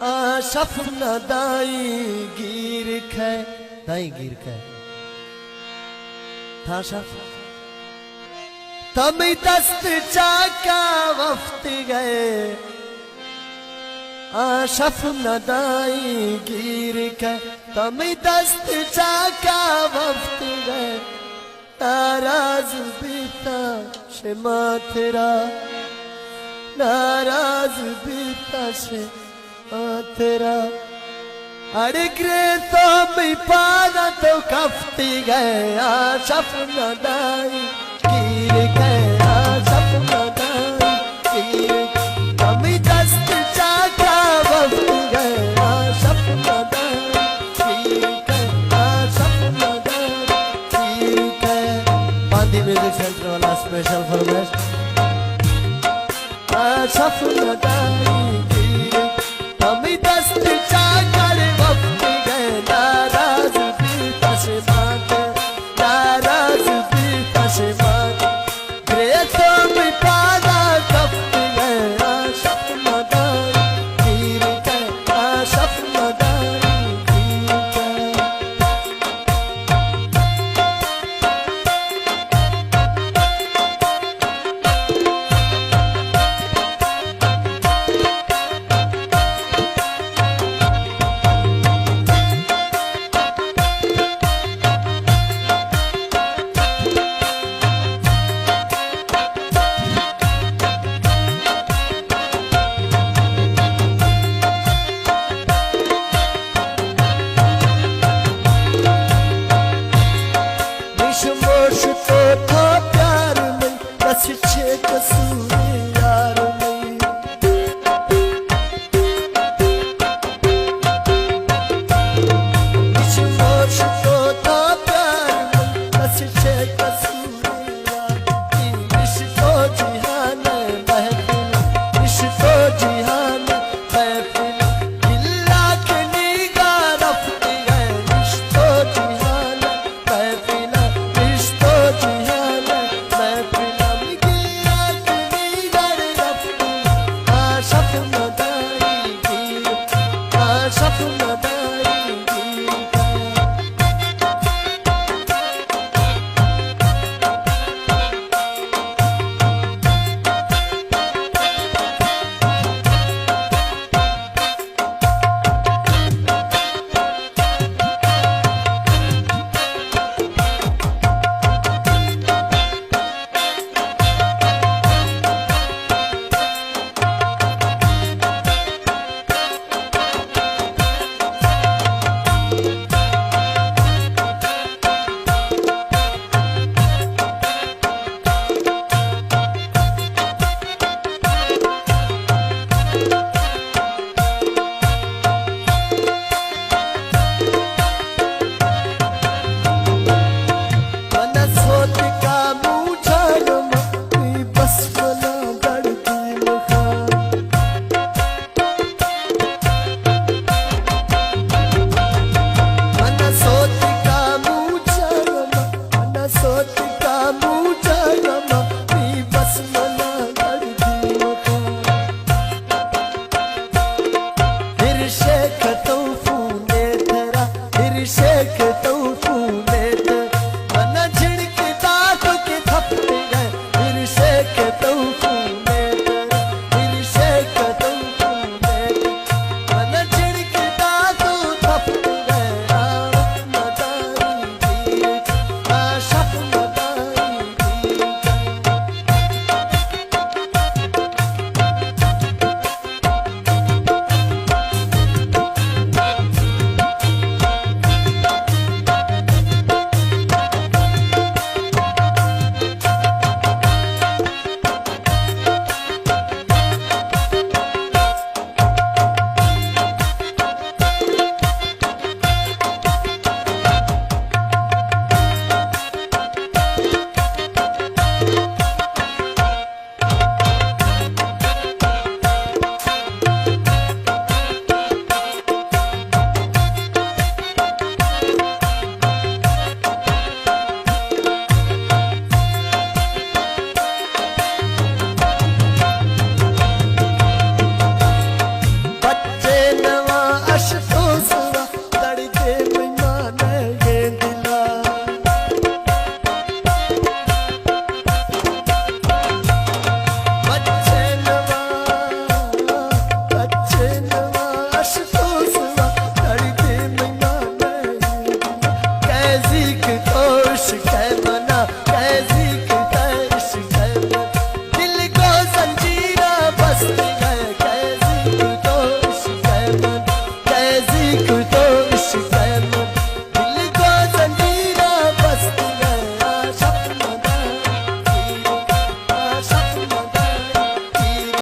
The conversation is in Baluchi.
آ شف ندائی گیر کئے، دائی گیر کئے۔ تھا شف تمی دست چاکا وفت گئے۔ آ شف ندائی گیر کئے، تمی دست چاکا وفت گئے۔ ناراض بیتا شما ترا، ناراض بیتا شما ترا۔ اڑے گرے تو می پادا تو کفتی گئے، آ شف ندائی گیر کئے، آ شف ندائی گیر کئے۔ تمی دست چاکا وفت گئے، آ شف ندائی گیر کئے، آ شف ندائی گیر کئے۔ باندی میوزک سینٹر والا اسپیشل فرمائش۔ آ شف ندائی گیر، تمی دست چاکر وفت گئے، ناراض بیتا شما ترا، ناراض بیتا شما ترا۔ گرے تو می پادا کفت گئے، آ شف ندائی گیر کئے، آ شف ندائی گیر کئے۔ نشموش تو تھا پیار میں، بس چھ قصور یار میں۔ نشموش تو تھا پیار میں، بس چھ قصور نزیک کوش کئے